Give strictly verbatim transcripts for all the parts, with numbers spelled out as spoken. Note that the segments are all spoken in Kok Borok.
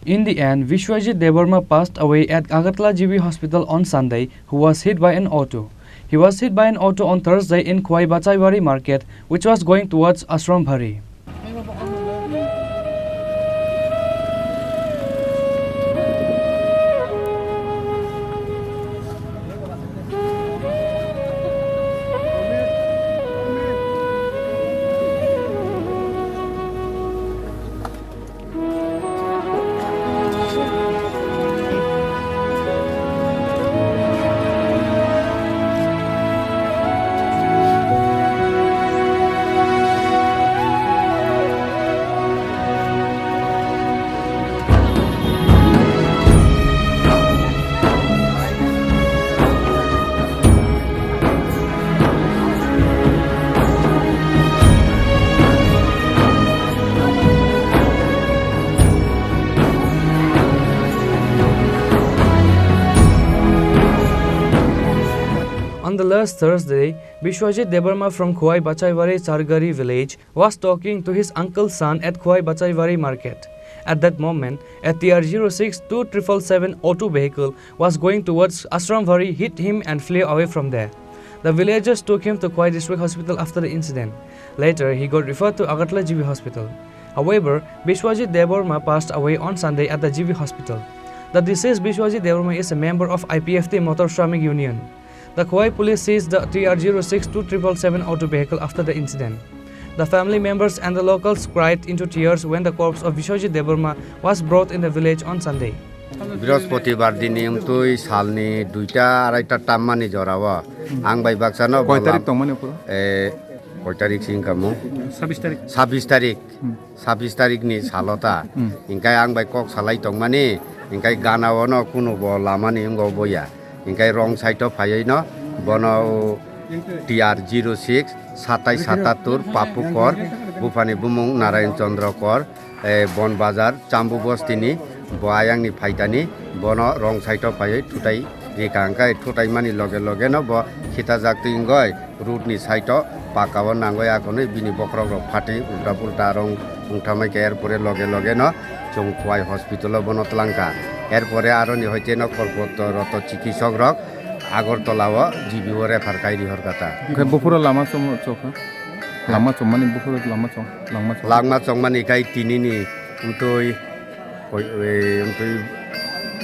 In the end, Biswajit Debbarma passed away at Agartala G B Hospital on Sunday, who was hit by an auto. He was hit by an auto on Thursday in Khowai Bachaiwari Market, which was going towards Ashrambari. On the last Thursday, Biswajit Debbarma from Khowai Bachaiwari Chargari village was talking to his uncle's son at Khowai Bachaiwari market. At that moment, a T R zero six two triple seven auto vehicle was going towards Ashramwari, hit him and flew away from there. The villagers took him to Khowai District Hospital after the incident. Later, he got referred to Agartala G B Hospital. However, Biswajit Debbarma passed away on Sunday at the G B Hospital. The deceased Biswajit Debbarma is a member of I P F T Motor Shramik Union. The Khowai police seized the T R zero six two triple seven auto vehicle after the incident. The family members and the locals cried into tears when the corpse of Biswajit Debbarma was brought in the village on Sunday. Brihospoti bar dini wngtwi salni duita araita tammani jorao ang bai baksano Koi tarik tongmani uphuru? Eh, koi tarik si wngkha mo? Sabbish tarik. Sabbish tarik. Hmm. Sabbish tarikni salo ta. Hmm. Hingkai ang bai kok salai tongmani, hingkai gana ono kunubo lamani wngbo boya. Hingkai wrong side o phaiwi no bono T R zero six satai satattur Papu Kor, buphani bumung Narayan Chandra Kor, eh, Bon Bazar, Chambu Bostini, bo ayangni phaitani, bono wrong side o phaiwi thutai rika hingkai thutai mani loge loge no bo khitajak twi wngoi. Road ni side o paka o nangoi akonwi bini bokhorok rok phatwi ulta pulta rong wngthamai khe, er pore loge loge no chwng Khowai hospital o bono twlang kha. Er pore aroni hoite no kolpoto roto chikisok rok Agartala o G B o refer khai rihor kha ta. Hwnkhe buphuru lama chwng chokha? Lama chwngmani buphuru lama chwng, langma chwng. Langma chwngmani khai tini ni wngtwi Koi, e, wngtwi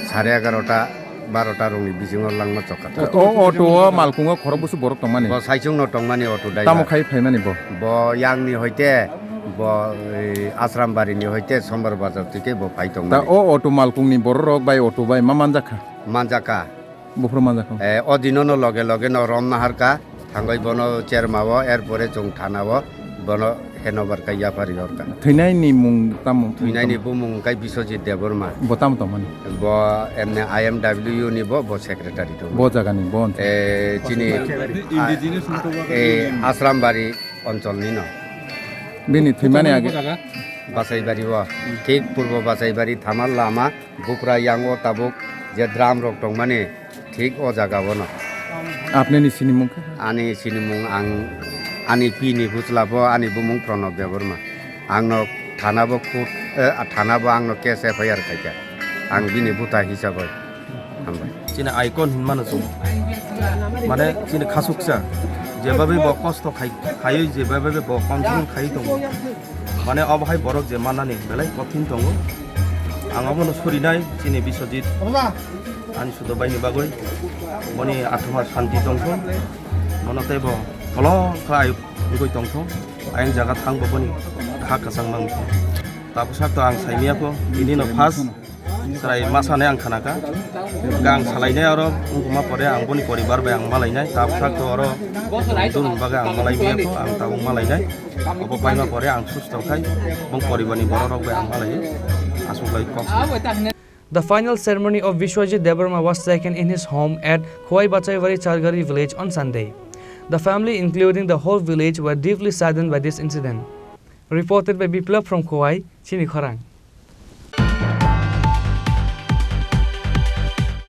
sare egarota, barota rokni bisingo langma chokha ta. O auto o malkungo khorok busu borok tongmani? Bo saichung no tongmani auto driver. Tamo khai phaimani bo? Bo yangni hoite, bo, e, Asrambari ni hoite Sombar Bazar twi khe bo phai tongmani. Ta o auto malkungni borok rok bai auto bai ma manjakha? Manjakha. Buphuru manjakha. Eh, o dinono loge loge no rom naharkha, thangwi bono cherma o, er pore chwng thana o, bono handover khai yapharwi horkha. Thwinaini mung tamo? Thwinaini bumung wngkha Biswajit Debbarma. Bo tamo tongmani? Bo emne I M W ni bo, bo secretary tongmani. Bo jagani, bo onchol? Eh, chini, indigenous a, motobag eh, Asrambari oncholni no. Bini thwimani age? Basaibari o, thik purbo Basaibari thamal lama, Bupra yang o tabuk je drum rok tongmani, thik o jaga o no. Apni ni sinimung khe? Ani sinimung ang, ani pi ni bwsla bo, ani bumung Pranab Debbarma. Ang no thana bo kut, eh, thana bo ang no case F I R khai kha. Ang bini bwta hisab bai. Hambai. Chini icon hinmano chwng. Mane chini khasuksa. Jebabe bo kosto khai, khaiwi jebabe bo continue khai tongo. Mane obo hai borok je mannani belai kothin tongo. Ang obono surinai chini Biswajit. Ani sudo baini bagwi. Boni athama santi tongthung. Bono tei bo kolok khlai wngwi tongthung. Ayang jaga thang bo boni kha kwchang mang thung. Tabuk sak to ang saimia kho. Ini no first. Chwrai masa hinwi ang khnakha. Hwnkhe ang salainai oro wngkha pore ang boni poribar bai ang malainai. Tabuk sak to oro dun bagwi ang malai maya kho, ang tabuk malainai. Obo paima pore ang susto khai bong poribarni borok rok bai ang malaiwi. Aswk bai kok. The final ceremony of Biswajit Debbarma was taken in his home at Khowai Bachaiwari Chargari village on Sunday. The family, including the whole village, were deeply saddened by this incident. Reported by Biplab from Khowai, Chini Khorang.